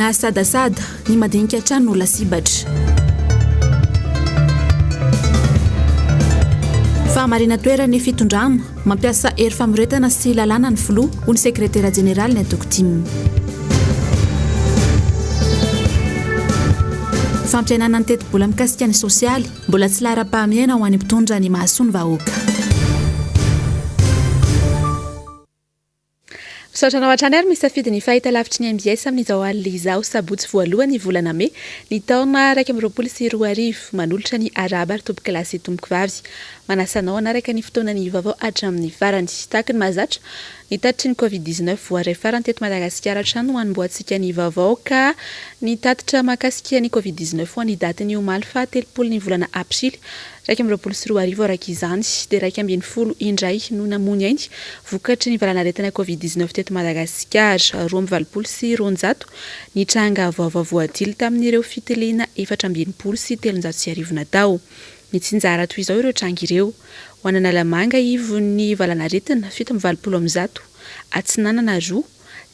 Fihibohana sadasada, ny madinika hatrany no lasibatra. Fahamarinan-toeran'ny fitondrana, mampiasa hery famoretana sy lalàna ny filoha, hoy ny sekretera jeneralin'ny antoko tim. Fampihenana ny tetibola mikasika ny sosialy, mbola tsy laharam-pahamehana ho an'ny mpitondra ny mahasoa ny vahoaka. Misaotra anao hatrany ary misafidy ny fahitalavitry ny mbs amin'izao alina izao, sabotsy voalohany volana mey ny taona 2021. Manolotra ny arahaba ry tompokolahy sy tompokovavy. Manasa anao hanaraka ny fotoanan'ny vaovao hatramin'ny farany. Tahaka ny mahazatra, ny tatitry ny Covid 19 voaray farany teto Madagasikara hatrany no hanombohantsika ny vaovao ka ny tatitra mahakasika ny Covid 19 ho an'ny datin'ny omaly faha 30 ny volana aprily 2021 araka izany dia 11 indray no namoy ny ainy vokatry ny valanaretina Covid 19 teto Madagasikara. 282 ny tranga vaovao voadily tamin'ireo fitiliana 1364 natao. Mitsinjara toy izao ireo tranga ireo, ho an'Analamanga ivon'ny valanaretina 187, Atsinanana roa,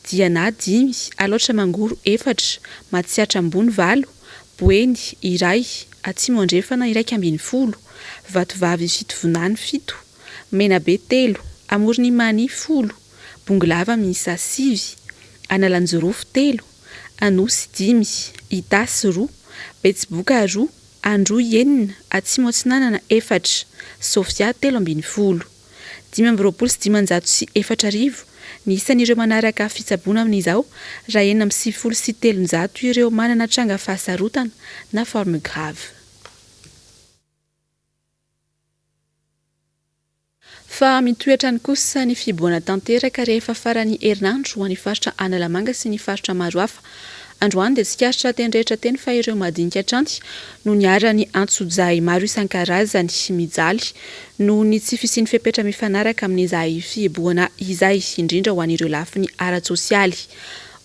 Diana dimy, Alaotra Mangoro efatra, Matsiatra Ambony valo, Boeny iray, Atsimo Andrefana 11, Vatovavy Fitovinany fito, Menabe telo, Amoron'i Mania folo, Bongolava miisa sivy, Analanjirofo telo, Anosy dimy, Itasy roa, Betsiboka roa, Androy enina, Atsimo Atsinanana efatra, Sofia 13. 4525 ny isan'ireo manaraka fitsaboana amin'izao, raha 396 ireo manana tranga fahasarotana na forme grave. Fa mitohy hatrany kosa ny fihibohana tanteraka rehefa faran'ny herinandro ho an'ny faritra Analamanga sy ny faritra maro hafa. Androany dia tsikaritra teny rehetra teny fa ireo madinika hatrany no niharan'ny antsojay maro isan-karazany, mijaly noho ny tsy fisian'ny fepetra mifanaraka amin'izay fihibohana izay, indrindra ho an'ireo lafiny ara-tsosialy.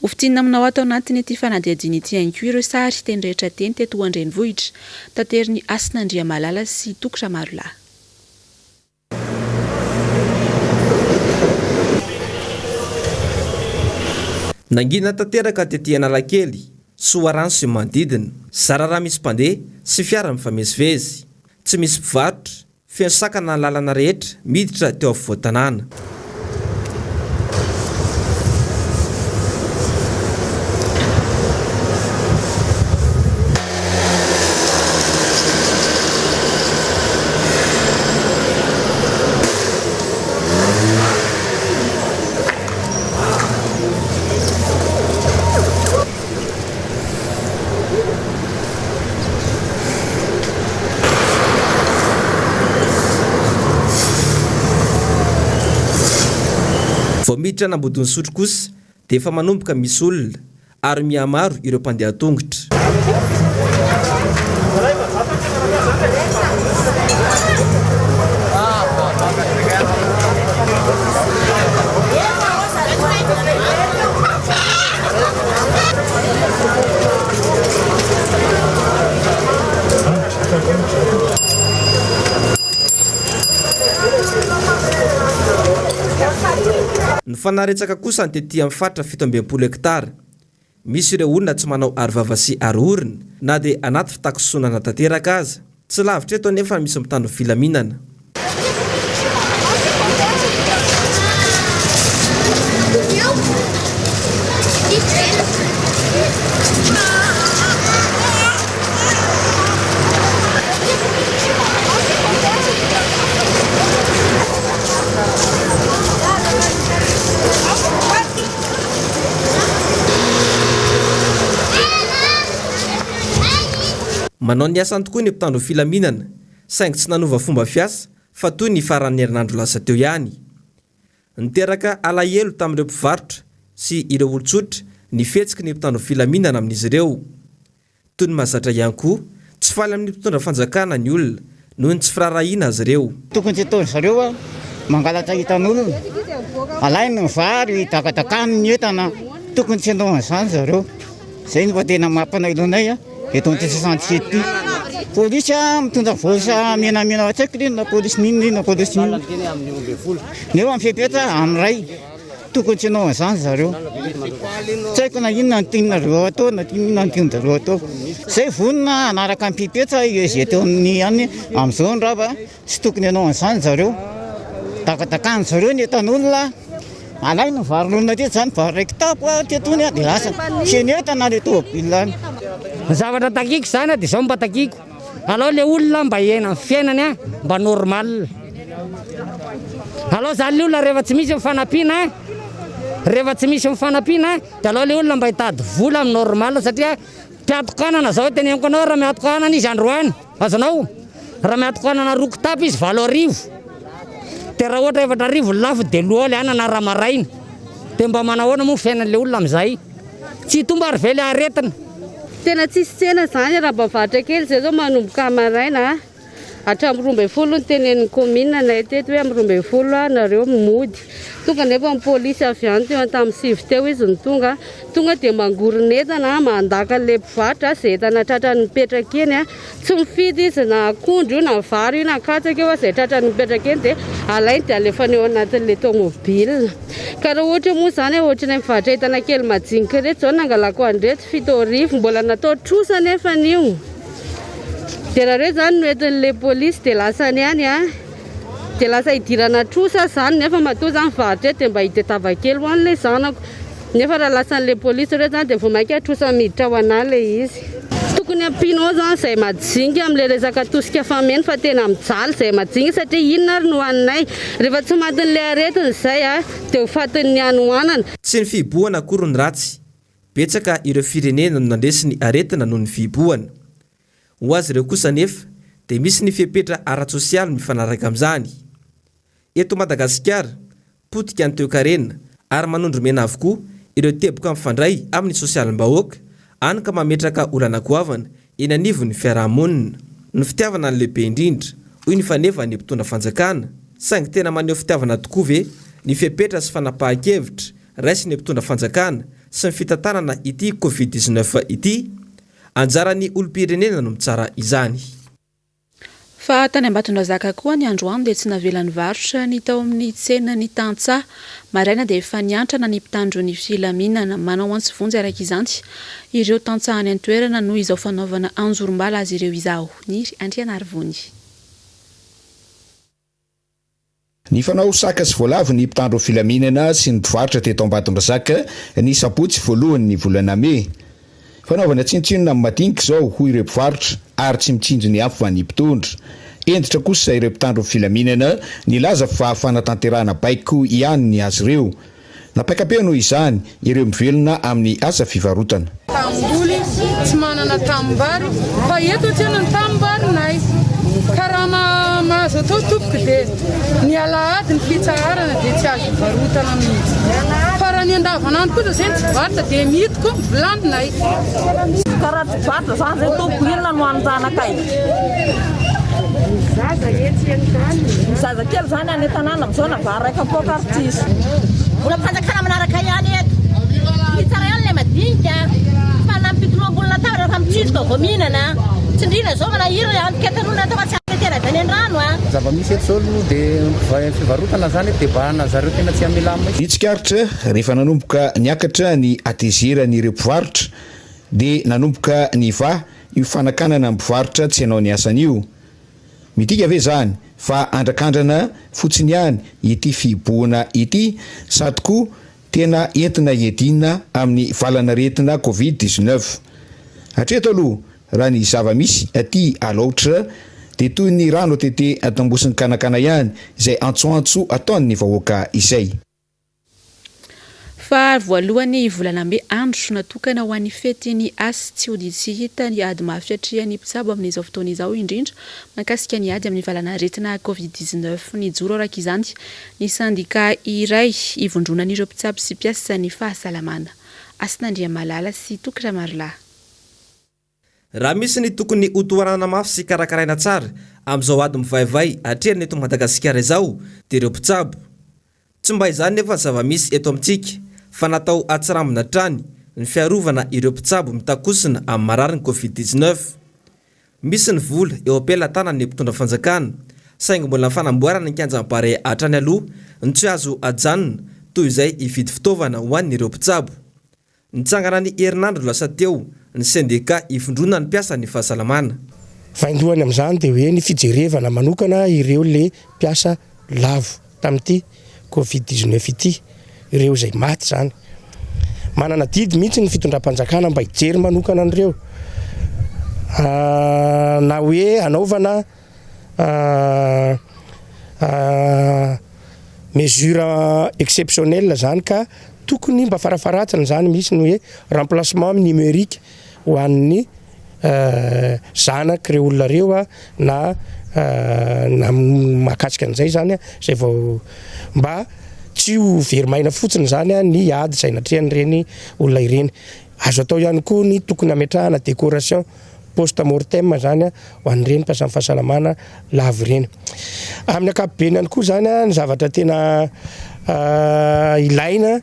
Ho fintinina aminao ato anatin'ity fanadihadiana ity ihany koa ireo sary teny rehetra teny teto an-drenivohitra, taterin'i Hasina Andriamalala sy Toky Ramarolahy. Nangina tanteraka tety Analakely, Soarano sy ny manodidina. Zara raha misy mpandeha sy fiara mifamezivezy. Tsy misy mpivarotra, feno sakana ny lalana rehetra miditra teo afovoan-tanàna. Vao miditra an'Ambodin'Isotry kosa dia efa manomboka misy olona ary mihamaro ireo mpandeha an-tongotra. Nifanaretsaka kosa ny tety amin'ny faritra 67 hektara. Misy ireo olona tsy manao arovava sy aro-orona na dia anaty fitakosonana tanteraka aza. Tsy lavitra eto anefa misy mitandro ny filaminana. Manao ny asany tokoa ny mpitandro filaminana saingy tsy nanova fomba fiasa fa toy ny faran'ny herinandro lasa teo ihany. Niteraka alahelo tamin'ireo mpivarotra sy ireo olon-tsotra ny fihetsiky ny mpitandro filaminana amin'izy ireo. Toy ny mahazatra ihany koa, tsy faly amin'ny mpitondra fanjakana ny olona noho ny tsy firaharahiana azy ireo. Tokony tsy ataon-dry zareo a, mangalatra hitan'olona, alainy ny vary, dakadakany ny entana, tokony tsy hanao an'izany zareo, zay no mba tena mampalahelo anay a, eto amin'ity chantier ity. Polisy a, mitondra vosa menamena tsy haiko na polisy n'inona na polisy n'inona, nefa ny fepetra amin'ny iray. Tokony tsy hanao an'izany zareo. Tsy haiko na inona no tianareo atao na inona no tian-jareo atao. Zay vonona hanaraka ny pipetsa izay teo amin'ny ihany amin'izao ny rava. Tsy tokony hanao an'izany zareo. Dakadakan zareo ny entan'olona. Alainy ny varin'olona teto zany, vary iray kitapo teto hono dia lasa. Feno entana ilay tômôbila any. Ny zavatra takiko zany dia izao mba takiko, alao le olona mba hiaina ny fiainany a, mba normal. Alao zany le olona rehefa tsy misy ny fanampiana, rehefa tsy misy ny fanampiana dia alao le olona mba hitady vola amin'ny normal satria mpiatokanana zao teneniko anao raha miatokanana izy androany. Azonao? Raha miatokanana roa kitapo izy 8000. Dia raha ohatra 4000 ny lafo dia loha le anana raha maraina. Dia mba manahoana moa ny fiainan'ilay olona amin'izay? Tsy hitombo ary ve ilay aretina? Tena tsisy tsena izany raha mba mivarotra kely izay zao manomboka maraina hatramin'ny 12 no tenenin'ny commune anay teto hoe amin'ny 12 nareo mody. Tonga nefa ny polisy avy any teo tamin'ny sivy teo izy no tonga. Tonga dia mangoron'entana, mandaka an'ilay mpivarotra, izay entana tratrany mipetraka eny. Tsy mifidy izy na akondro io na vary io na katsaka io, izay tratrany mipetraka eny dia alainy dia alefany ao anatin'ilay tomobile. Ka raha ohatra moa izany ohatran'ny mivarotra entana kely majinika ireto izao nangalako an'ireto 7000, mbola natao trosa nefa io. Dia raha ireo izany no entin'ilay polisy dia lasany any. Dia lasa idirana trosa zany nefa matoa za mivarotra eto dia mba hitadiava kely ho an'ilay zanako. Nefa raha lasan'ilay polisy ireo zany dia vao mainka trosa miditra ho anah ilay izy. Tokony ampianao zany izay majinga amin'ilay resaka tosika fameno fa tena mijaly izay majinga satria inona ary no haninay? Rehefa tsy matin'ilay aretina izay dia ho fatin'ny hanoanana. Tsy ny fihibohana akory no ratsy. Betsaka ireo firenena no nandresy ny aretina noho ny fihibohana. Ho azy ireo kosa anefa dia misy ny fepetra ara-tsosialy mifanaraka amin'izany. Eto Madagasikara, potika ny toekarena ary manondro mena avokoa ireo teboka mifandray amin'ny sosialim-bahoaka, any ka mametraka olana goavana eny anivon'ny fiarahamonina. Ny fitiavana no lehibe indrindra, hoy ny fanevan'ny mpitondra fanjakana, saingy tena maneho fitiavana tokoa ve ny fepetra sy fanapahan-kevitra raisin'ny mpitondra fanjakana sy ny fitantanana ity Covid 19 ity? Anjaran'ny olom-pirenena no mitsara izany. Fa tany Ambatondrazaka koa ny androany dia tsy navela nivarotra ny tao amin'ny tsenan'ny tantsaha. Maraina dia efa niantrana ny mpitandro ny filaminana. Manao antso vonjy araka izany ireo tantsaha any an-toerana noho izao fanaovana anjorom-bala azy ireo izao. Niry Andrianarivony. Nifanao saka sy voalavo ny mpitandro filaminana sy ny mpivarotra teto Ambatondrazaka ny sabotsy voalohan'ny volana mey. Fanaovana tsinontsinona amin'ny madinika izao, hoy ireo mpivarotra, ary tsy mitsinjo ny hafa ny mpitondra. Hentitra kosa ireo mpitandro filaminana nilaza fa fanatanterahana baiko ihany ny azy ireo. Nampaikam-peo noho izany ireo mivelona amin'ny asa fivarotana. Tanimboly, tsy manana tanimbary fa eto an-tsena ny tanimbarinay. Ka raha mahazo atao tompoko dia ny alahady ny fitsaharana dia tsy azo ivarotana mihitsy. Fa raha ny andavanandro kosa izay ny tsy mpivarotra dia mihidy koa ny vilaninay. Ka raha tsy mpivarotra izany izay tompoko inona no hanin-janakay? Ny zazakely izany any an-tanàna amin'izao na vary iray kapoaka ary tsy hisy. Mbola fanjakana manaraka ihany eto. Mitsara ihany ilay madinika fa na mpitoloha ambony latabatra rehefa mitsindroka vao mihinana. Tsindriana izao manahirana anketan'olona atao fa tsy ampy tena avy any an-drano a. Ny zava-misy eto izao aloha dia ny fivarotana izany eto dia bahana zareo tena tsy hamelà mihitsy. Ny tsikaritra, rehefa nanomboka niakatra ny hatezeran'ireo mpivarotra dia nanomboka nivaha io fanakanana ny mpivarotra tsy hanao ny asany io. Midika ve izany fa andrakandrana fotsiny ihany ity fihibohana ity sady koa tena entina hiadiana amin'ny valan'aretina covid 19? Hatreto aloha raha ny zava-misy aty Alaotra dia toy ny rano tete an-tambosin'ny kanakana ihany izay antsoantso ataon'ny vahoaka izay. Fa voalohany volana mey andro natokana ho an'ny fetin'ny As tsy hody tsy hita ny ady mafy atrehan'ny mpitsabo amin'izao fotoana izao indrindra mahakasika ny ady amin'ny valan'aretina Covid 19. Nijoro araka izany ny sendika iray ivondronan'ireo mpitsabo sy mpiasan'ny fahasalamana. Hasina Andriamalala sy Toky Ramarolahy. Raha misy ny tokony ho tohanana mafy sy karakaraina tsara amin'izao ady mivaivay atrehina eto Madagasikara izao dia ireo mpitsabo. Tsy mba izany nefa ny zava-misy eto amintsika fa natao atsirambina hatrany ny fiarovana ireo mpitsabo mitakosina amin'ny mararin'ny Covid 19. Misy ny vola eo am-pelatanan'ny mpitondra fanjakana saingy mbola ny fanamboarana ny kianjan'ny Barea hatrany aloha no tsy azo ajanona. toy izay hividy fitaovana ho an'ireo mpitsabo. Nitsangana ny herinandro lasa teo ny sendikà ivondronan'ny mpiasan'ny fahasalamana. Vaindohany amin'izany dia hoe ny fijerevana manokana ireo le mpiasa lavo tamin'ity covid 19 ity, ireo izay maty izany. Manana adidy mihitsy ny fitondram-panjakana mba hijery manokana an'ireo na hoe hanaovana mesure exceptionnelle izany ka tokony mba farafaharatsiny izany misy ny hoe remplacement numérique ho an'ny zanak'ireo olona ireo na na mahakasika an'izay izany izay vao mba tsy ho very maina fotsiny izany ny ady izay natrehan'ireny olona ireny. Azo atao ihany koa ny tokony hametrahana décoration post mortem izany ho an'ireny mpiasan'ny fahasalamana lavo ireny. Amin'ny ankapobeny ihany koa izany ny zavatra tena ilaina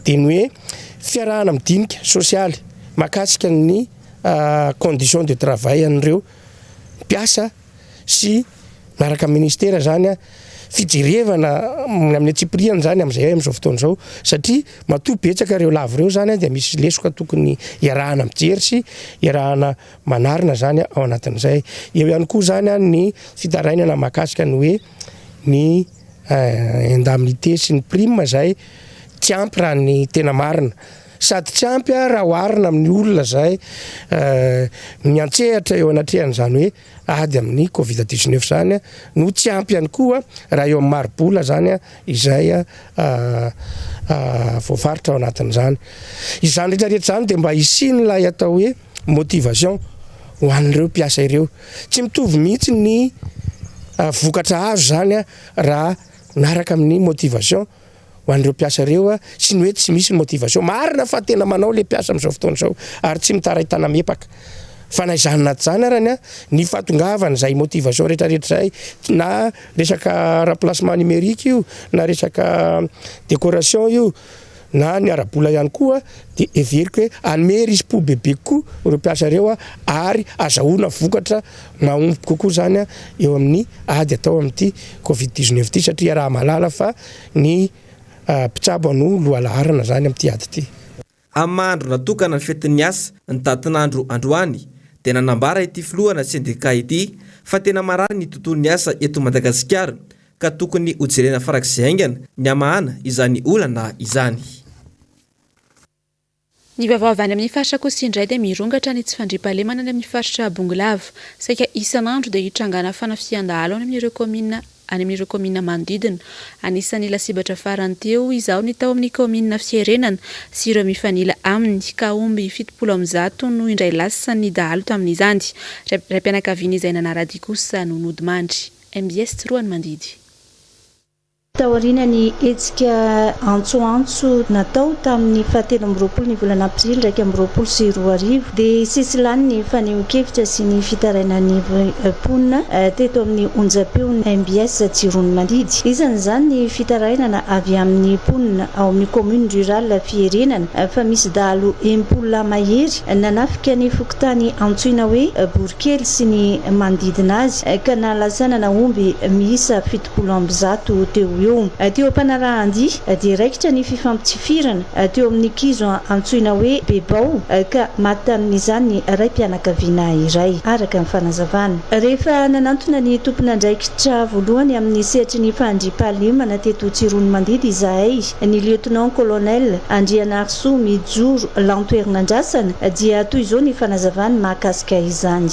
dia ny hoe fiarahana midinika sosialy mahakasika ny conditions de travail an'ireo mpiasa sy miaraka amin'ny ministera izany fijerevana amin'ny antsipiriany izany amin'izay amin'izao fotoana izao satria matoa betsaka ireo lavo ireo izany dia misy lesoka tokony hiarahana mijery sy hiarahana manarina izany ao anatin'izay. Eo ihany koa izany ny fitarainana mahakasika ny hoe ny indemnité sy ny prime izay tsy ampy raha ny tena marina. Sady tsy ampy raha oharina amin'ny olona izay miantsehatra eo anatrehan'izany hoe ady amin'ny covid 19 izany no tsy ampy ihany koa raha eo amin'ny mari-bola izany izay voafaritra ao anatin'izany. Izany rehetra rehetra izany dia mba hisian'ilay atao hoe motivation ho an'ireo mpiasa ireo. Tsy mitovy mihitsy ny vokatra azo izany raha miaraka amin'ny motivation ho an'ireo mpiasa ireo sy ny hoe tsy misy ny motivation. Marina fa tena manao ilay mpiasa amin'izao fotoana izao ary tsy mitaray tana-miepaka. Fa na izany na tsy izany arany, ny fahatongavan'izay motivation rehetrarehetra izay na resaka remplacement numérique io na resaka décoration io na ny ara-bola ihany koa dia heveriko hoe hanome risi-po bebe kokoa ireo mpiasa ireo ary azahoana vokatra mahomby kokoa izany eo amin'ny ady atao amin'ity covid 19 ity satria iaraha-mahalala fa ny mpitsabo no lohalaharana izany amin'ity ady ity. Amin'ny maha andro natokana ny fetin'ny asa ny datin'andro androany dia nanambara ity filohana sendikà ity fa tena marary ny tontolon'ny asa eto Madagasikara ka tokony hojerena farak'izay haingana ny hamahana izany olana izany. Ny vaovao avy any amin'ny faritra kosa indray dia mirongatra ny tsy fandriampahalemana any amin'ny faritra Bongolava. Saika isan'andro dia hitrangana fanafihan-dahalo any amin'ireo kaominina any amin'ireo kaominina manodidina. Anisan'ny lasibatra farany teo izao ny tao amin'ny kaominina Fierenana sy ireo mifanila aminy ka omby 170 no indray lasan'ny dahalo tamin'izany. Raim-pianakaviana izay nanara-dia kosa no nodimandry. Mbs Tsiroanomandidy. Taorian'ny hetsika antsoantso natao tamin'ny fahatelo amby roapolo ny volana aprily 2021 dia sesilany ny fanehoan-kevitra sy ny fitarainan'ny mponina teto amin'ny onjam-peon'ny mbs Tsiroanomandidy. Isan'izany ny fitarainana avy amin'ny mponina ao amin'ny commune rurale Fierenana fa misy dahalo 60 lahy mahery nanafika ny fokontany antsoina hoe Borikely sy ny manodidina azy ka nahalasanana omby miisa 170 teo ho eo. Teo am-panarahan-dia dia raikitra ny fifampitifirana teo amin'ny kizo antsoina hoe Bebao ka maty tamin'izany ny raim-pianakaviana iray, araka ny fanazavana. Rehefa nanantona ny tompon'andraikitra voalohany amin'ny sehatry ny fahandriampahalemana teto Tsiroanomandidy izahay, ny Lieutenant Colonel Andrianarisoa Mijoro Lantoherinandrasana dia toy izao ny fanazavany mahakasika izany.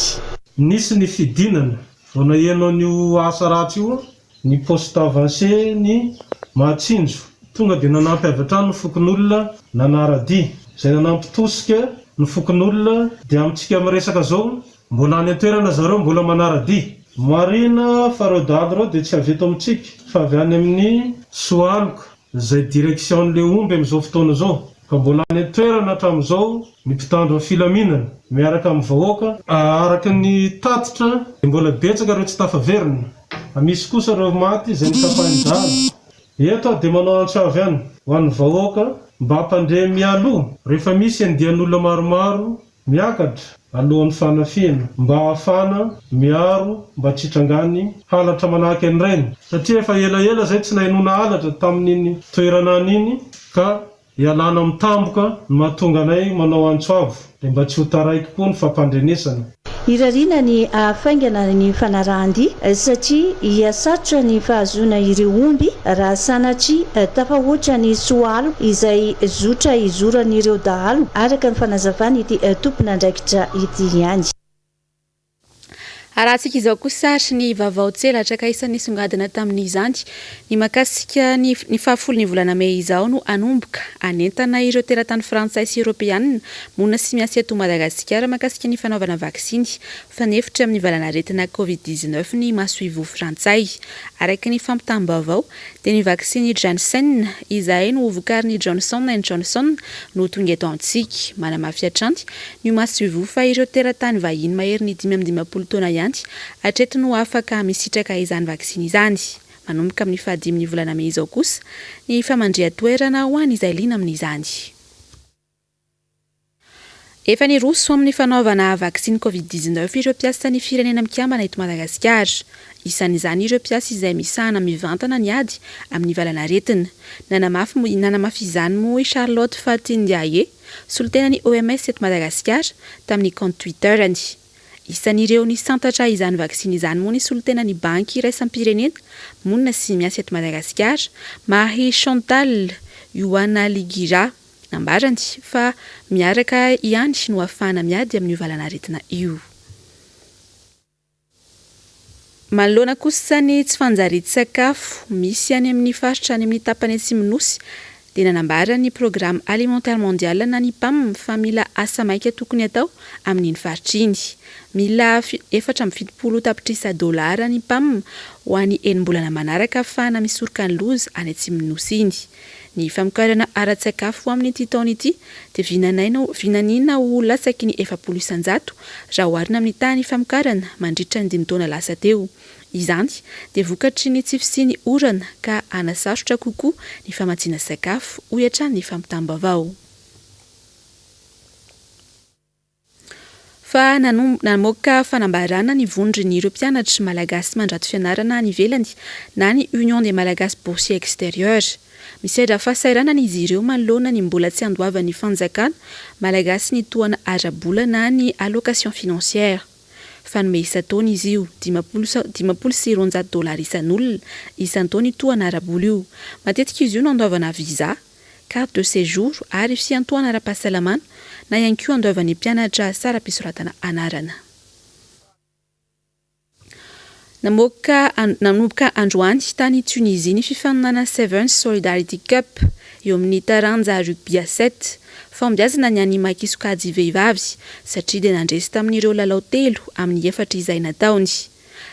Nisy ny fidinana Vao naheno an'io asa ratsy io ny poste avancé ny Mahatsinjo, tonga dia nanampy avy hatrany ny fokonolona nanara-dia. Izay nanampy tosika ny fokonolona dia amintsika miresaka izao, mbola any an-toerana zareo mbola manara-dia. Marihina fa ireo dahalo ireo dia tsy avy eto amintsika fa avy any amin'ny Soaloka. Izay direction le omby amin'izao fotoana izao ka mbola any an-toerana hatramin'izao ny mpitandro ny filaminana miaraka amin'ny vahoaka. Araka ny tatitra dia mbola betsaka ireo tsy tafaverina fa misy kosa ireo maty izay nokapain-dahalo. Eto aho dia manao antso avy any ho an'ny vahoaka mba hampandre mialoha rehefa misy andian'olona maromaro miakatra. alohan'ny fanafihana mba hahafahana miaro mba tsy hitrangan'ny halatra manahaka an'ireny satria efa elaela izay tsy nahenoana halatra tamin'iny toerana any iny ka ialana amin'ny tamboka no mahatonga anay manao antso avo dia mba tsy ho taraiky koa ny fampandrenesana. Irariana ny hahafaingana ny fanarahan-dia satria hihasarotra ny fahazoana ireo omby raha sanatria tafahoatra ny soalo izay zotra izoran'ireo dahalo, araka ny fanazavan'ity tompon'andraikitra ity ihany. Arahantsika izao kosa ary ny vaovao tselatra ka isan'ny nisongadina tamin'izany ny mahakasika ny ny fahafolon'ny volana mey izao no hanomboka hanentana ireo teratany frantsay sy eoropeanina monina sy miasa eto Madagasikara mahakasika ny fanaovana vaksiny fanefitra amin'ny valanaretina Covid 19 ny masoivoho frantsay. Araka ny fampitam-baovao dia ny vaksiny Janssen izay novokarin'ny Johnson and Johnson no tonga eto amintsika. Manamafy hatrany ny masoivoho fa ireo teratany vahiny maherin'ny 55 taona ihany hatreto no afaka misitraka izany vaksiny izany. Manomboka amin'ny fahadimin'ny volana mey izao kosa ny famandrihan-toerana ho an'izay liana amin'izany. Efa niroso amin'ny fanaovana vaksiny Covid 19 ireo mpiasan'ny Firenena Mikambana eto Madagasikara. Isan'izany ireo mpiasa izay misahana mivantana ny ady amin'ny valanaretina. Nanamafy nanamafy izany moa i Charlotte Faty Ndiaye, solontenan'ny OMS eto Madagasikara, tamin'ny kaonty Twitter-ny. Isan'ireo nisantatra izany vaksiny izany moa ny solontenan'ny Banky iraisam-pirenena monina sy miasa eto Madagasikara, Marie Chantal Uwanaligirah. Nambarany fa miaraka ihany no ahafahana miady amin'io valanaretina io. Manoloana kosa ny tsy fanjarian-tsakafo misy any amin'ny faritra any amin'ny tapany atsimon'ny Nosy dia nanambara ny Programme Alimentaire Mondial na ny Pam fa mila asa maika tokony atao amin'iny faritra iny. Mila 74 tapitrisa dolara ny Pam ho an'ny enim-bolana manaraka ahafahana misoroka ny loza any atsimon'ny Nosy iny. Ny famokarana ara-tsakafo amin'ity taona ity dia vinanaina vinaniana ho latsaky ny 40% raha oharina amin'ny tahan'ny famokarana mandritra ny dimy taona lasa teo. Izany dia vokatry ny tsy fisian'ny orana ka hanasarotra kokoa ny famatsiana sakafo, hoy hatrany ny fampitam-baovao. Fa namoaka fanambarana ny vondron'ireo mpianatra Malagasy mandrato fianarana any ivelany na ny Union des Malagasy Boursiers Extérieur. Misedra fahasahiranana izy ireo manoloana ny mbola tsy andoavan'ny fanjakana Malagasy ny tohana ara-bola na ny allocation financière. Fanome isan-taona izy io, 250 dollars isan'olona isan-taona io tohana ara-bola io. Matetika izy io no andoavana visa. carte de séjour ary fiantohana ara-pahasalamana na ihany koa andoavan'ny mpianatra saram-pisoratana anarana. Namoaka nanomboka androany tany Tunisie ny fifaninanana Sevens Solidarity Cup eo amin'ny taranja rugby à sept. Fahombiazana ny an'ny Maki sokajy vehivavy satria dia nandresy tamin'ireo lalao telo amin'ny efatra izay nataony.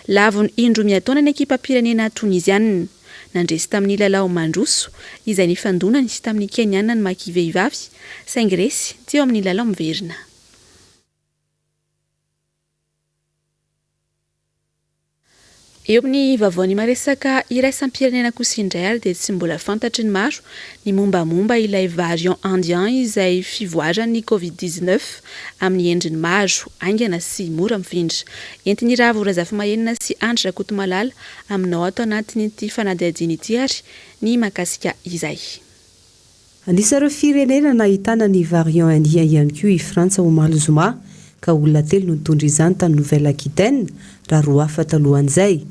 Lavon indroa miataona ny ekipam-pirenena tonizianina. Nandresy tamin'ny lalao mandroso izay nifandonany tamin'ny Keniana ny Maki vehivavy, saingy resy teo amin'ny lalao miverina. Eo amin'ny vaovaon'ny maresaka iraisam-pirenena kosa indray ary dia tsy mbola fantatry ny maro ny mombamomba ilay variant indien izay fivoaran'ny Covid 19 amin'ny endriny maro, haingana sy mora mifindra. Entin'i Ravo Razafimahenina sy Andry Rakotomalala aminao ato anatin'ity fanadihadiana ity ary ny mahakasika izay. Anisan'ireo firenena nahitana ny variant indien ihany koa i Frantsa omaly zoma, ka olona telo no nitondra izany tany Nouvelle Aquitaine, raha roa hafa talohan'izay.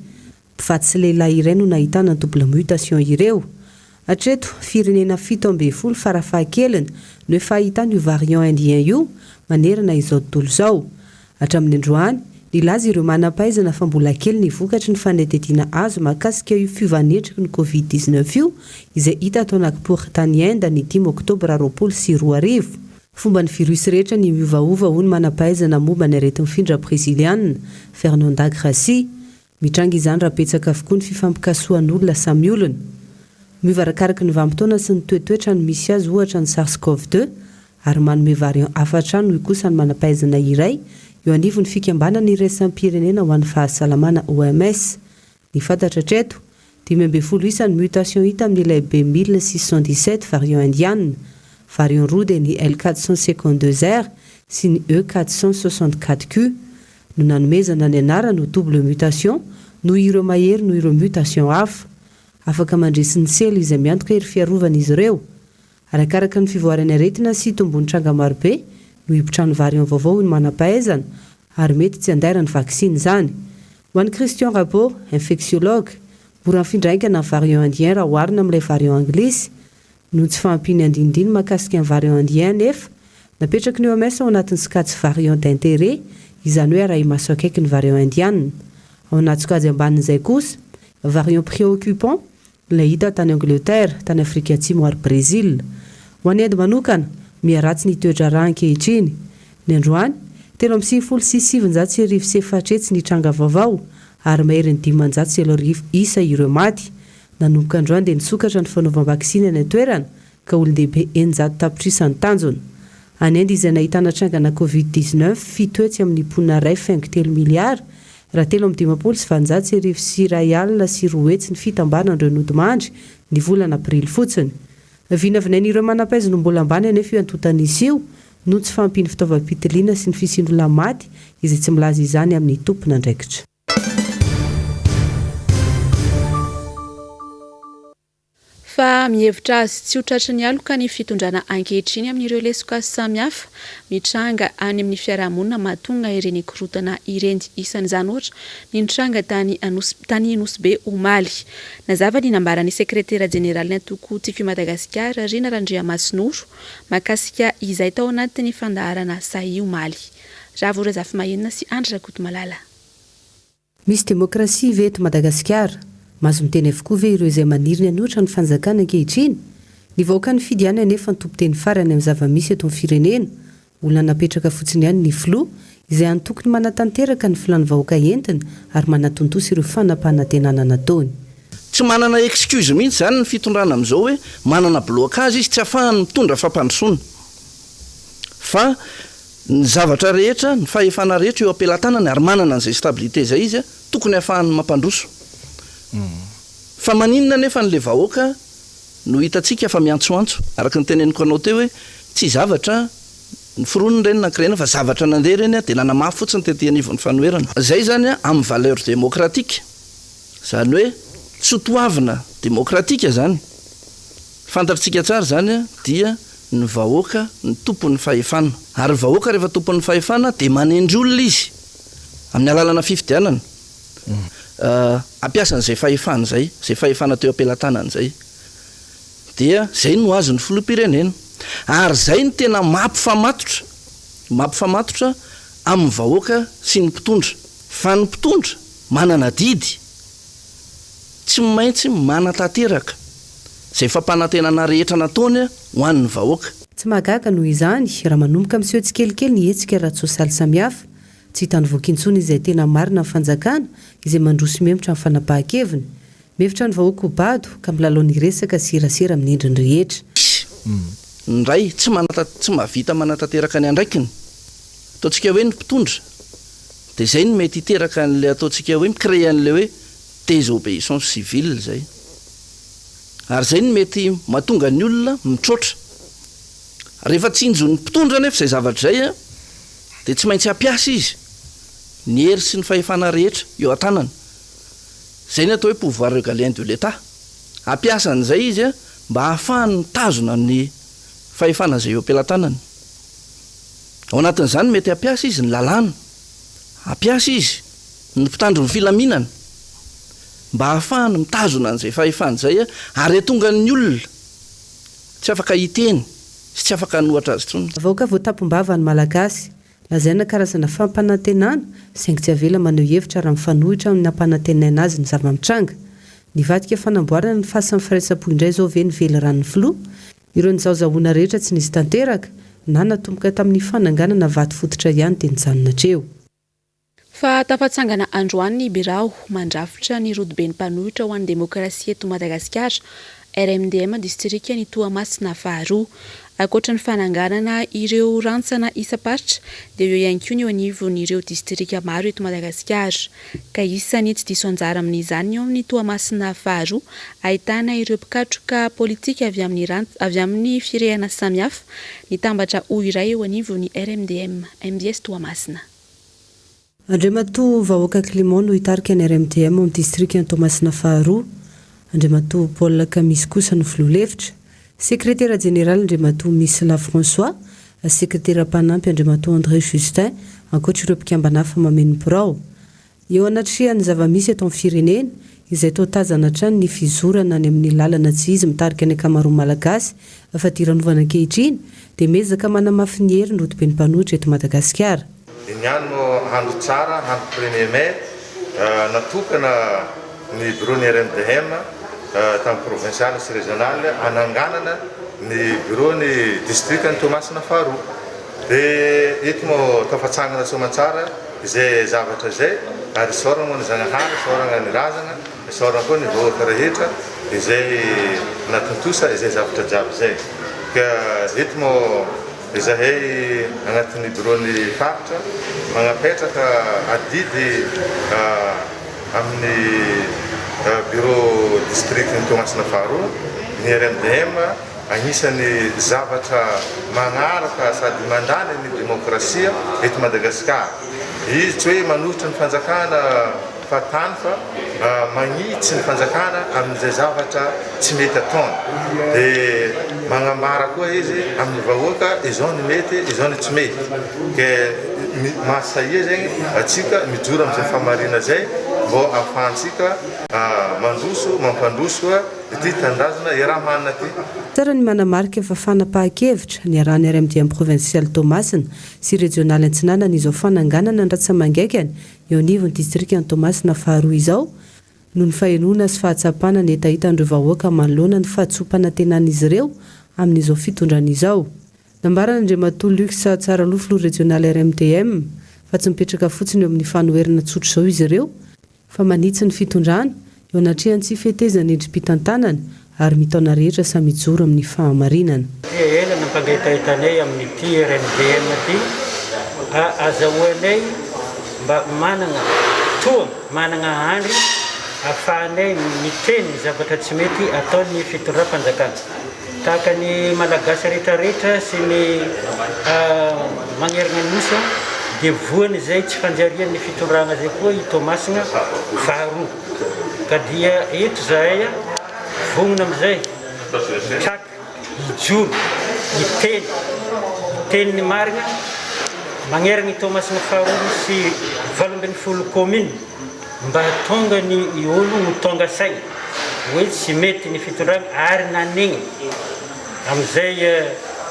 Mpivady sy lehilahy iray no nahitana ny double mutation ireo. Hatreto, firenena 17 farafahakeliny no efa ahitana io variant indien io manerana izao tontolo izao. Hatramin'ny androany, nilaza ireo manam-pahaizana fa mbola kely ny vokatry ny fanadihadiana azo mahakasika io fiovan'endriky ny Covid 19 io, izay hita tao Nagpur tany Inde ny dimy oktobra 2020. Fomban'ny virus rehetra ny miovaova hoy ny manam-pahaizana momba ny areti-mifindra breziliana, Fernanda Gracia. Mitranga izany raha betsaka avokoa ny fifampikasohan'olona samy olona. Miova arakaraky ny vanim-potoana sy ny toetoetra ny misy azy ohatra ny SARS-CoV deux ary manome variant hafa hatrany hoy kosa ny manam-pahaizana iray eo anivon'ny fikambanana iraisam-pirenena ho an'ny fahasalamana OMS. Ny fantatra hatreto, 15 isa ny mutation hita amin'ilay B 1617 variant indiana. Variant roa dia ny L 452 R. sy ny E 464 Q no nanomezana ny anarany ho double mutation noho ireo mahery noho ireo mutation hafa. Afaka mandresy ny sela izay miantoka hery fiarovana izy ireo. Arakaraka ny fivoaran'ny aretina sy hitomboan'ny tranga marobe no hipoitran'ny variant vaovao hoy ny manam-pahaizana ary mety tsy handairan'ny vaksiny izany. Ho an'i Christian Rabot, infectiologue, mora mifindra haingana ny variant indien raha oharina amin'ilay variant anglisy. Noho ny tsy fahampian'ny andinindiny mahakasika ny variant indien anefa, napetraky ny OMS ao anatin'ny sokajy variant d'intérêt, izany hoe arahi-maso akaiky ny variant indiana. Ao anaty sokajy ambanin'izay kosa, variant préoccupant, ilay hita tany Angleterre, tany Afrika Atsimo ary Brezila. Ho an'i Inde manokana, miha-ratsy ny toe-draharaha ankehitriny. Ny androany, 1993 ny tranga vaovao ary maherin'ny 3500 isa ireo maty. Nanomboka androany dia nisokatra ny fanaovam-baksiny any an-toerana ka olon-dehibe 600 tapitrisa ny tanjona. Any Inde izay nahitana trangana Covid 19 fito hetsy amin'ny mponina iray faingo telo miliara, raha 1853 ny fitambaran'ireo nodimandry ny volana aprily fotsiny. Vinavinain'ireo manam-pahaizana ho mbola ambany anefa io antontan'isa io noho ny tsy fahampian'ny fitaovam-pitiliana sy ny fisian'olona maty izay tsy milaza izany amin'ny tompon'andraikitra. Fa mihevitra azy tsy ho tratry ny aloka ny fitondrana ankehitriny amin'ireo lesoka samihafa mitranga any amin'ny fiarahamonina mahatonga ireny korontana ireny. Isan'izany ohatra ny nitranga tany Anosy tany Nosy Be omaly. Nazava ny nambaran'ny sekretera jeneralin'ny antoko Tiako i Madagasikara, Rina Randriamasinoro, mahakasika izay tao anatin'ny fandaharana Sahi omaly. Ravo Razafimahenina sy Andry Rakotomalala. Misy demokrasia ve eto Madagasikara? Mahazo miteny avokoa ve ireo izay maniry ny hanohitra ny fanjakana ankehitriny? Ny vahoaka nifidy ihany anefa no tompon-teny farany amin'ny zava-misy eto amin'ny firenena. Olona napetraka fotsiny ihany ny filoha, izay hany tokony manatanteraka ny filan'ny vahoaka entiny ary manatontosa ireo fanampanantenana nataony. Tsy manana excuse mihitsy izany ny fitondrana amin'izao hoe manana blocage izy tsy afahany mitondra fampandrosoana fa Ny zavatra rehetra, ny fahefana rehetra eo am-pelatanany ary manana an'izay stabilité izay izy, tokony hahafahany mampandroso. Fa maninona anefa an'ilay vahoaka no hitantsika fa miantsoantso? Araka ny teneniko anao teo hoe tsy zavatra noforonina ireny na créer-na fa zavatra nandeha ireny dia nanamafy fotsiny tety anivon'ny fanoherana. Izay izany amin'ny valeur démocratique, izany hoe soatoavina demokratika izany. Fantatrtsika tsara izany dia ny vahoaka no tompon'ny fahefana. Ary ny vahoaka rehefa tompon'ny fahefana dia manendry olona izy amin'ny alalana fifidianana hampiasa an'izay fahefana izay, izay fahefana teo am-pelatanany izay. Dia izay no azon'ny filoham-pirenena. Ary izay no tena mampifamatotra, mampifamatotra amin'ny vahoaka sy ny mpitondra. Fa ny mpitondra manana adidy. Tsy maintsy manatanteraka izay fampanantenana rehetra nataony ho an'ny vahoaka. Tsy mahagaga noho izany raha manomboka miseho tsikelikely ny hetsika ara-tsosialy samihafa. Tsy hitan'ny voky intsony izay tena marina ny fanjakana izay mandroso mihemotra ny fanapahan-keviny. Mihevitra ny vahoaka ho bado ka milalao ny resaka sy serasera amin'ny endriny rehetra. Hisy ny ray tsy tsy mahavita manatanteraka ny andraikiny, ataontsika hoe ny mpitondra, dia izay no mety hiteraka an'ilay ataontsika hoe mi-créer an'ilay hoe désobéissance civile izay. Ary izay no mety mahatonga ny olona mitroatra. Rehefa tsinjon'ny mpitondra anefa izay zavatra izay dia tsy maintsy hampiasa izy ny hery sy ny fahefana rehetra eo an-tanany. Izay ny atao hoe pouvoir régalien de l'Etat. Hampiasa an'izay izy mba hahafahany mitazona ny fahefana izay eo am-pelatanany. Ao anatin'izany mety hampiasa izy ny lalàna, hampiasa izy ny mpitandro ny filaminana mba hahafahany mitazona an'izay fahefana izay ary hahatonga ny olona tsy afaka hiteny sy tsy afaka hanohatra azy intsony. Vahoaka voatampom-bava ny Malagasy. Lazaina karazana fampanantenana, saingy tsy avela maneho hevitra raha mifanohitra amin'ny nampanantenaina azy ny zava-mitranga. Nivadika fanamboarana ny fasan'ny firaisam-po indray izao ve ny veliranon'ny filoha? Ireo nizahozahoana rehetra tsy nisy tanteraka, na natomboka tamin'ny fananganana vato fototra ihany dia nijanona hatreo. Fa tafatsangana androany ny birao mandrafitra ny rodoben'ny mpanohitra ho an'ny demokrasia eto Madagasikara, RMDM, distrikan'i Toamasina faharoa. Ankoatra ny fananganana ireo rantsana isam-paritra dia eo ihany koa ny eo anivon'ireo distrika maro eto Madagasikara. Ka isan'ny tsy diso anjara amin'izany ny eo amin'ny Toamasina faharoa ahitana ireo mpikatroka politika avy amin'ny avy amin'ny firehana samihafa nitambatra ho iray eo anivon'ny RMDM, mbs Toamasina. Andriamatoa Vahoaka Clément no hitarika ny RMDM ao amin'ny distrikan'i Toamasina faharoa. Andriamatoa Paul Kamisy kosa no filoha lefitra. Sekretera jeneraly Andriamatoa Misla François, sekretera mpanampy Andriamatoa André Justin, ankoatra ireo mpikambana hafa mameno ny birao. Eo anatrehan'ny zava-misy eto amin'ny firenena, izay toa tazana hatrany ny fizorana any amin'ny lalana tsy izy mitarika ny ankamaroan'ny Malagasy fadiranovana ankehitriny, dia miezaka manamafy ny heriny rodoben'ny mpanohitra eto Madagasikara. Niany no andro tsara, andro premier mai, natokana ny bureau ny RMDM tamin'ny provincial sy régional hananganana ny bureau ny district ny Toamasina faharoa. Dia eto no tafatsangana soamantsara izay zavatra izay ary isaorana moa ny Zagnahary, isaorana ny razana, isaorana koa ny vahoaka rehetra izay natontosa izay zavatra jiaby izay. Ka eto moa Izahay agnatin'ny biraon'ny faritra magnapetraka adidy amin'ny bureau district-n'i Toamasina faharoa ny RMDM, agnisan'ny zavatra magnaraka sady mandany ny demokrasia eto Madagasikara. Izy tsy hoe manohitra ny fanjakana fahatany fa magnitsy ny fanjakana amin'izay zavatra tsy mety ataony dia magnambara koa izy amin'ny vahoaka izao ny mety izao ny tsy mety ke mahasahia zegny atsika mijoro amin'izay fahamarina zay mbô ahafahantsika mandroso mampandroso ity tanindrazana iaraha-manana ty. Tsara ny manamarika fa fanapahan-kevitra niarahan'ny RMDM Provinsialy Toamasina sy Rejionaly Antsinanana izao fananganana ny ratsa-mangaikany Eo anivon'ny distrikan'i Toamasina faharoa izao, noho ny fahenoana sy fahatsapana ny hetahetan'ireo vahoaka manoloana ny fahadisoam-panantenan'izy ireo amin'izao fitondrana izao. Nambaran'Andriamatoa Lux Tsaraloha filoha rejionaly RMDM fa tsy mipetraka fotsiny eo amin'ny fanoherana tsotra izao izy ireo fa manitsy ny fitondrana Eo anatrehan'ny tsy fetezan'ny endri-pitantanana ary mitaona rehetra samy hijoro amin'ny fahamarinana. Dia ela nampangetahetanay amin'ity RMDM ity mba azahoanay mba managna toa managna andry afahanay miteny ny zavatra tsy mety ataon'ny fitondram-panjakana. Tahaka ny Malagasy rehetra rehetra sy ny magnerana ny Nosy dia voan'izay tsy fanjarian'ny fitondrana izay koa i Toamasina faharoa. Ka dia eto izahay vonona amin'izay hitraka, hijoro, hiteny, hiteny ny marina magnerana i Toamasina faharoa sy 18 commune. Mba hahatonga ny olo ho tonga saina hoe tsy mety ny fitondrana ary nanegny amizay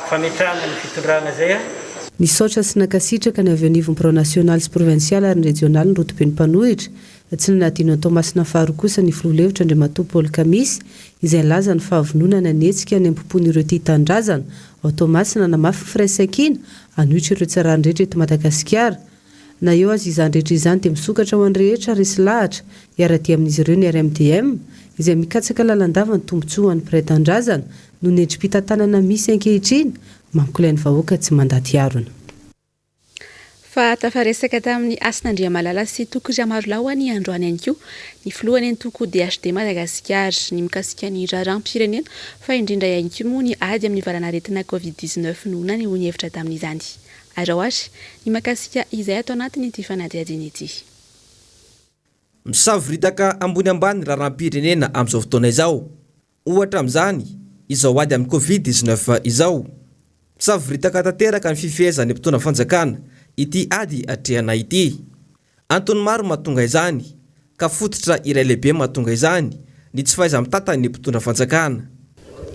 fametrahana ny fitondrana zay. Nisaotra sy nankasitraka ny avy eo anivon'ny birao nasionaly sy provinsialy ary ny rejionaly ny rodoben'ny mpanohitra. Tsy nanadino an'i Toamasina faharoa kosa ny filoha lefitra Andriamatoa Paul Kamisy izay nilaza ny fahavononana ny hetsika any am-pompon'ireo tia tanindrazana ao Toamasina hanamafy ny firaisankina hanohitra ireo tsy rariny rehetra eto Madagasikara. Na eo aza izany rehetra izany dia misokatra ho an'ny rehetra resy lahatra hiara-dia amin'izy ireo ny RMDM izay mikatsaka lalandava ny tombontsoa ho an'ny mpiray tanindrazana noho ny endri-pitantanana misy ankehitriny mampikolay ny vahoaka tsy mandady harona. Fa tafaresaka tamin'i Hasina Andriamalala sy Toky Ramarolahy ny androany ihany koa ny filohan'ny antoko DHD Madagasikara ny mikasika ny raharaham-pirenena fa indrindra ihany koa moa ny ady amin'ny valanaretina Covid 19 no nanehoany hevitra tamin'izany. Araho ary ny mahakasika izay ato anatin'ity fanadihadiana ity. Misavoritaka ambony ambany ny raharaham-pirenena amin'izao fotoana izao. Ohatra amin'izany izao ady amin'ny Covid 19 izao. Misavoritaka tanteraka ny fifehezan'ny mpitondra fanjakana ity ady atrehana ity. Antony maro mahatonga izany, ka fototra iray lehibe mahatonga izany ny tsy fahaiza-mitantan'ny mpitondra fanjakana.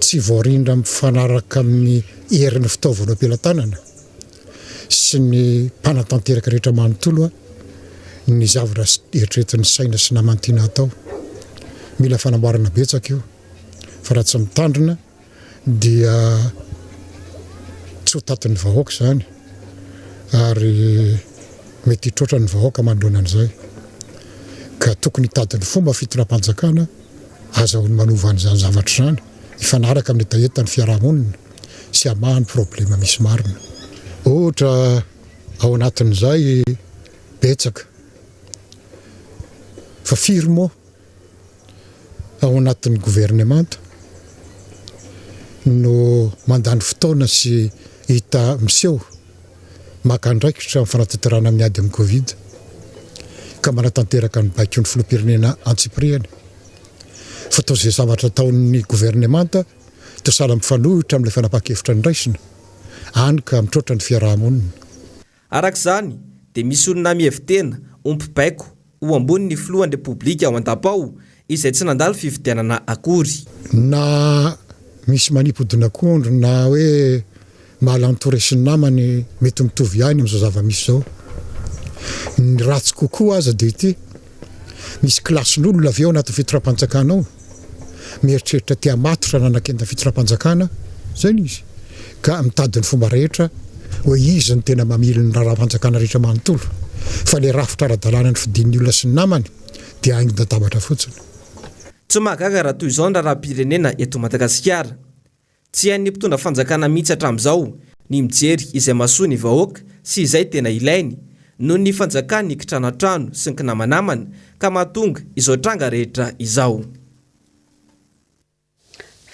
Tsy voarindra mifanaraka amin'ny herin'ny fitaovana eo am-pelatanana sy ny mpanatanteraka rehetra manontolo ny zavatra eritreretin'ny saina sy naman'ny tiana hatao. Mila fanamboarana betsaka io fa raha tsy mitandrina dia tsy ho tatin'ny vahoaka izany ary mety hitroatra ny vahoaka manoloana an'izay ka tokony hitady ny fomba fitondram-panjakana azahoany manova an'izany zavatra izany hifanaraka amin'ny hetahetan'ny fiarahamonina. sy hamaha ny problema misy marina. Ohatra ao anatin'izay betsaka fa firy moa ao anatin'ny governemanta no mandany fotoana sy hita miseho maka andraikitra amin'ny fanatanterahana amin'ny ady amin'ny Covid ka manatanteraka ny baikon'ny filoham-pirenena antsipirihany fa toa izay zavatra ataon'ny governemanta toa sahala mifanohitra amin'ilay fanapahan-kevitra noraisina, any ka mitroatra ny fiaraha-monina. Araka izany, dia misy olona mihevi-tena ho mpibaiko ho ambonin'ny filohan'ny Repoblika ao an-dapa ao, izay tsy nandalo fifidianana akory. Na misy manipy hodin'akondro na hoe mahalanto resin'ny namany mety mitovy ihany amin'izao zava-misy izao. Ny ratsy kokoa aza dia ity, misy kilasin'olona avy ao anatin'ny fitondram-panjakana ao, mieritreritra te hamatotra nanakenda fitondram-panjakana, izay no izy, ka mitady ny fomba rehetra hoe izy no tena mamily ny raharaham-panjakana rehetra manontolo, fa ilay rafitra ara-dalàna nofidin'ny olona sy ny namany dia haingon-dadabatra fotsiny. Tsy mahagaga raha toy izao ny raharaham-pirenena eto Madagasikara. Tsy hain'ny mpitondra fanjakana mihitsy hatramin'izao ny mijery izay mahasoa ny vahoaka sy izay tena ilainy, noho ny fanjakan'ny kitranatrano sy ny kinamanamana ka mahatonga izao tranga rehetra izao.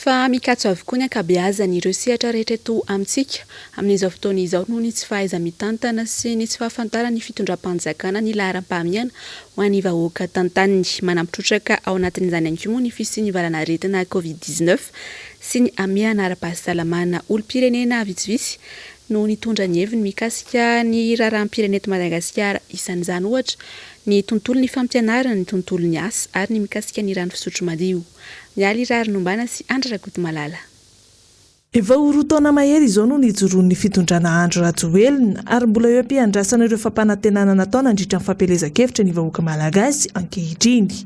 Fa mikatso avokoa ny ankabeazan'ireo sehatra rehetra eto amintsika amin'izao fotoana izao noho ny tsy fahaiza-mitantana sy ny tsy fahafantaran'ny fitondram-panjakana ny laharam-pahamehana ho an'ny vahoaka tantaniny. Manampy trotraka ao anatin'izany ihany koa moa ny fisian'ny valanaretina Covid 19 sy ny hamehana ara-pahasalamana. Olom-pirenena vitsivitsy no nitondra ny heviny mikasika ny raharaham-pirenena eto Madagasikara. Isan'izany ohatra ny tontolon'ny fampianarana, ny tontolon'ny asa ary ny mikasika ny rano fisotro madio. Mialy Raharinombana sy Andry Rakotomalala. Efa ho roa taona mahery izao no nijoroan'ny fitondrana Andry Rajoelina ary mbola eo am-piandrasana ireo fampanantenana natao nandritra ny fampielezan-kevitra ny vahoaka malagasy ankehitriny.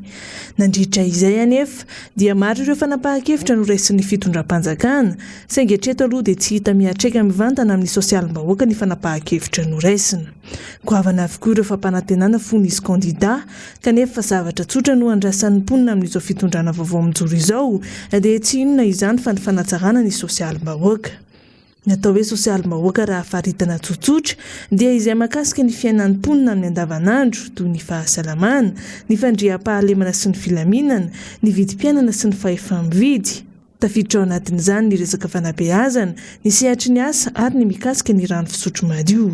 Nandritra izay anefa dia maro ireo fanapahan-kevitra noraisin'ny fitondram-panjakana saingy hatreto aloha dia tsy hita miantraika mivantana amin'ny sosialim-bahoaka ny fanapahan-kevitra noraisina. Goavana avokoa ireo fampanantenana fony izy kandida kanefa zavatra tsotra no andrasan'ny mponina amin'izao fitondrana vaovao mijoro izao dia tsy inona izany fa ny fanatsarana ny sosialim-bahoaka. Ny atao hoe sosialim-bahoaka raha faritana tsotsotra dia izay mahakasika ny fiainan'ny mponina amin'ny andavanandro toy ny fahasalamana, ny fandriampahalemana sy ny filaminana, ny vidim-piainana sy ny fahefa-mividy. Tafiditra ao anatin'izany ny resaka fanabeazana, ny sehatry ny asa ary ny mikasika ny rano fisotro madio.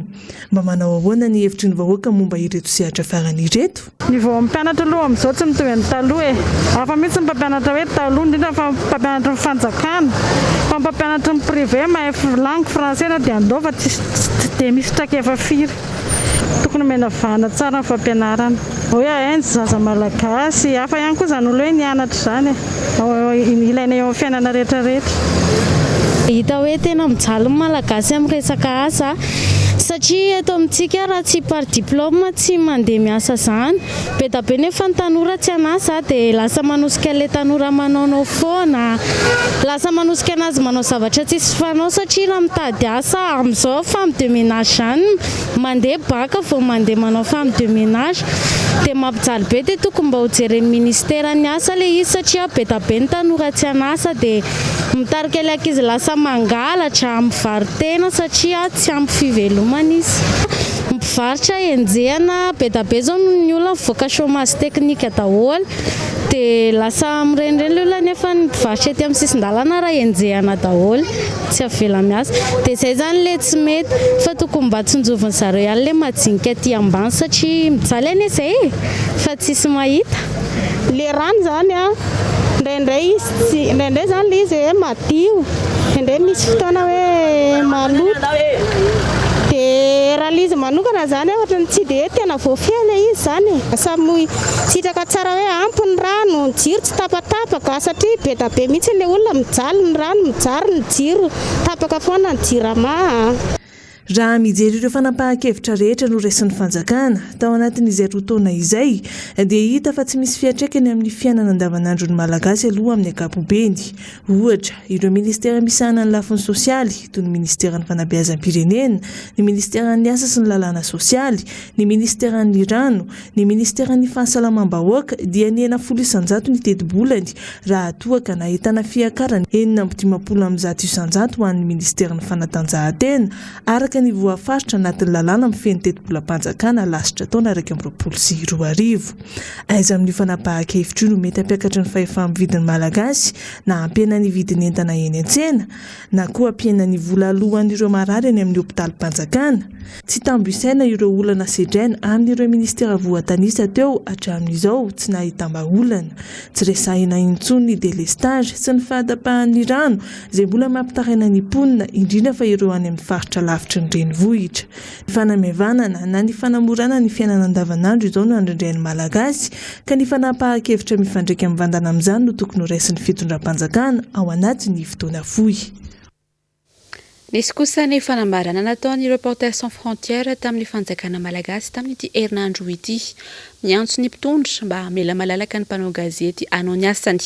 Mba manao ahoana ny hevitry ny vahoaka momba ireto sehatra farany ireto? Niveau mpianatra aloha amin'izao tsy mitovy amin'ny taloha e! Hafa mihitsy ny mpampianatra hoe taloha, indrindra fa mpampianatry ny fanjakana, fa ny mpampianatry ny privé mahay langue français na dia andao fa tsisy tsy dia misy traikefa firy. Tokony omena vahana tsara ny fampianarana. Hoe hahay ny zaza malagasy, hafa ihany koa izany olona hoe nianatra izany e! Ilaina eo amin'ny fiainana rehetra rehetra. Hita hoe tena mijaly ny malagasy amin'ny resaka asa satria eto amintsika raha tsy par diplôme tsy mandeha miasa zany. Be da be nefa ny tanora tsy an'asa dia lasa manosika an'ilay tanora manaonao foana, lasa manosika anazy manao zavatra tsisy fanao satria raha mitady asa amin'izao femme de ménage zany mandeha bac vao mandeha manao femme de ménage dia mampijaly be dia tokony mba ho jeren'ny ministera ny asa ilay izy satria be da be ny tanora tsy an'asa dia mitarika ilay ankizy lasa mangalatra, mivaro-tena satria tsy ampy fivelomana izy. Mpivarotra enjehina be da be zao ny olona mivoaka chômage technique daholo dia lasa mirenireny ilay olona nefa ny mpivarotra ety amin'ny sisin-dalana raha enjehina daholo tsy avela miasa dia izay zany ilay tsy mety fa tokony mba tsinjovin'ny zareo ihany ilay majinika aty ambany satria mijaly anie izay e fa tsisy mahita. Le rano zany an, indraindray izy tsy, indraindray zany le izy hoe madio, indraindray misy fotoana hoe maloto, de raha le izy manokana zany ohatran'ny tsy de hoe tena voafehy le izy zany e, samy sitraka tsara hoe ampy ny rano, ny jiro tsy tapatapaka satria be da be mihitsy le olona mijaly ny rano, mijary ny jiro, tapaka foana ny jirama. Raha mijery ireo fanapahan-kevitra rehetra noraisin'ny fanjakana tao anatin'izay roa taona izay dia hita fa tsy misy fiantraikany amin'ny fiainana andavanandron'ny Malagasy aloha amin'ny ankapobeny. Ohatra, ireo minisitera misahana ny lafiny sosialy toy ny minisiteran'ny fanabeazam-pirenena, ny minisiteran'ny asa sy ny lalàna sosialy, ny minisiteran'ny rano, ny minisiteran'ny fahasalamam-bahoaka dia nihena 10% ny tetibolany raha toa ka nahitana fiakarany 156 isanjato ho an'ny minisiteran'ny fanatanjahantena araka ny voafaritra anatin'ny lalàna mifehy ny tetibolam-panjakana lasitra taona 2021. Aiza amin'io fanapahan-kevitra io no mety hampiakatra ny fahefa-mividin'ny Malagasy na hampihena ny vidin'entana eny an-tsena? na koa hampihena ny vola aloan'ireo marary any amin'ny hopitalim-panjakana. Tsy tambo isaina ireo olana sedraina amin'ireo minisitera voatanisa teo hatramin'izao tsy nahitam-bahaolana. Tsy resahina intsony ny delestage sy ny fahatapahan'ny rano izay mbola mampitaraina ny mponina indrindra fa ireo any amin'ny faritra lavitry ny renivohitra. Ny fanamaivanana na ny fanamorana ny fiainana andavanandro izao no andrindrain'ny Malagasy ka ny fanapahan-kevitra mifandraika mivantana amin'izany no tokony horaisin'ny fitondram-panjakana ao anatin'ny fotoana fohy. Nisy kosa ny fanambarana nataon'ny Reporters sans frontières tamin'ny fanjakana malagasy tamin'ity herinandro ity. Miantso ny mpitondra mba hamela malalaka ny mpanao gazety hanao ny asany.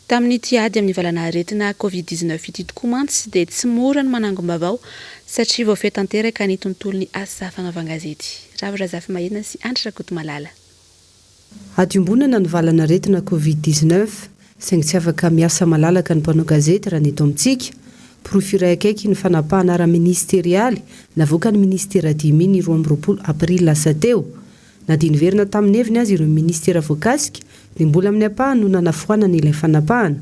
Tamin'ity ady amin'ny valanaretina Covid 19 ity tokoa mantsy dia tsy mora ny manangom-baovao satria voafehy tanteraka ny tontolon'ny asa fanaovan-gazety. Ravo Razafimaherina sy Andry Rakotomalala. Ady iombonana ny valanaretina Covid 19, saingy tsy afaka miasa malalaka ny mpanao gazety raha ny eto amintsika. Porofo iray akaiky ny fanapahana ara-ministerialy navoakan'ny minisitera dimy ny 22 aprily lasa teo. Na dia niverina tamin'ny heviny aza ireo minisitera voakasika dia mbola amin'ny ampahany no nanafoanana ilay fanapahana.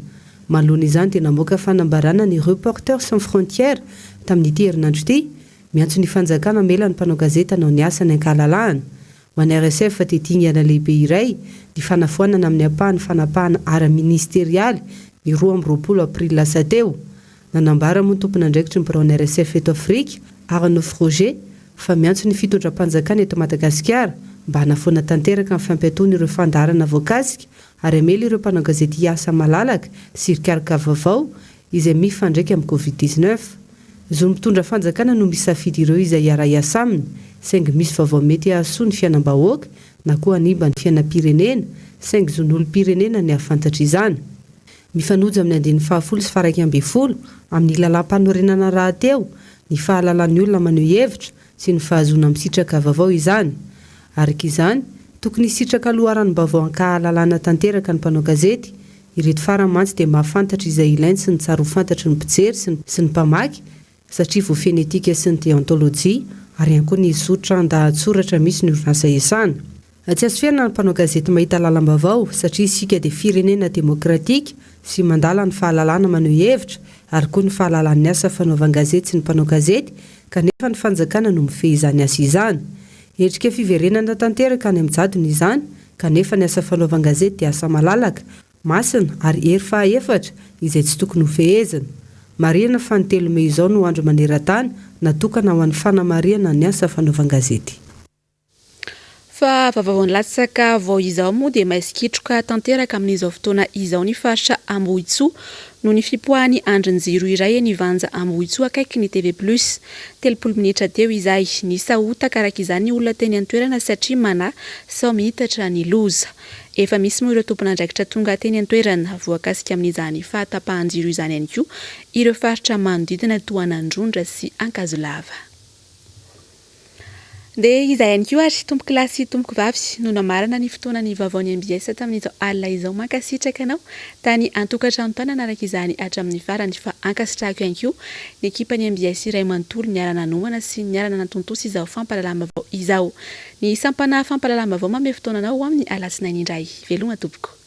Manoloana izany dia namoaka fanambarana ny Reporters sans frontières tamin'ity herinandro ity, miantso ny fanjakana hamela ny mpanao gazety hanao ny asany an-kahalalahana. Ho an'ny RSF dia dingana lehibe iray ny fanafoanana amin'ny ampahany fanapahana ara-ministerialy ny 22 aprily lasa teo. Nanambara moa ny tompon'andraikitry ny biraon'ny RSF eto Afrika, Arnaud Froger, fa miantso ny fitondram-panjakana eto Madagasikara mba hanafoana tanteraka ny fampiatoana ireo fandaharana voakasika ary hamela ireo mpanao gazety hiasa malalaka sy hikaroka vaovao izay mifandraika amin'ny Covid 19. Zon'ny mpitondra fanjakana no misafidy ireo izay hiara-hiasa aminy, saingy misy vaovao mety hahasoa ny fiainam-bahoaka na koa hanimba ny fiainam-pirenena, saingy zon'olom-pirenena ny hahafantatra izany. Mifanojo amin'ny andininy fahafolo sy faha-iraika ambin'ny folo amin'ny lalàmpanorenana rahateo ny fahalalan'ny olona maneho hevitra sy ny fahazoana misitraka vaovao izany. Araka izany, tokony hisitraka loharanom-baovao an-kahalalana tanteraka ny mpanao gazety. Ireto farany mantsy dia mahafantatra izay ilainy sy ny tsara ho fantatry ny mpijery sy ny sy ny mpamaky satria voafehy ny etika sy ny deontolojia ary ihany koa ny zotran-dahatsoratra misy ny orinasa iasana. Tsy azo ferana ny mpanao gazety mahita lalam-baovao satria isika dia firenena demokratika sy mandala ny fahalalana maneho hevitra ary koa ny fahalalan'ny asa fanaovan-gazety sy ny mpanao gazety kanefa ny fanjakana no mifehy izany asa izany. Endrika fiverenana tanteraka any amin'ny jadona izany kanefa ny asa fanaovan-gazety dia asa malalaka, masina ary hery faha-efatra izay tsy tokony hofehezina. Marihina fa ny telo mey izao no andro maneran-tany natokana ho an'ny fanamarihana ny asa fanaovan-gazety. Fa vaovao nilatsaka vao izao moa dia maisikitroka tanteraka amin'izao fotoana izao ny faritra Ambohitsoa noho ny fipoahan'ny andrin-jiro iray eny Ivanja Ambohitsoa akaiky ny TV Plus. 30 minitra teo izay. Nisahotaka araka izany ny olona teny an-toerana satria manahy sao mihitatra ny loza. Efa misy moa ireo tompon'andraikitra tonga teny an-toerana. Voakasika amin'izany fahatapahan-jiro izany ihany koa ireo faritra manodidina toa an'Androndra sy Ankazolava. Dia izay ihany koa ary tompoko lahy sy tompoko vavy no namarana ny fotoana ny vaovaon'ny mbs tamin'izao alina izao. Mankasitraka anao tany an-tokantrano tany nanaraka izany hatramin'ny farany fa ankasitrahako ihany koa ny ekipan'ny mbs iray manontolo niara-nanomana sy niara-nanatontosa izao fampahalalam-baovao izao. Ny sampana fampahalalam-baovao manome fotoana anao ho amin'ny alatsinainy indray. Veloma tompoko.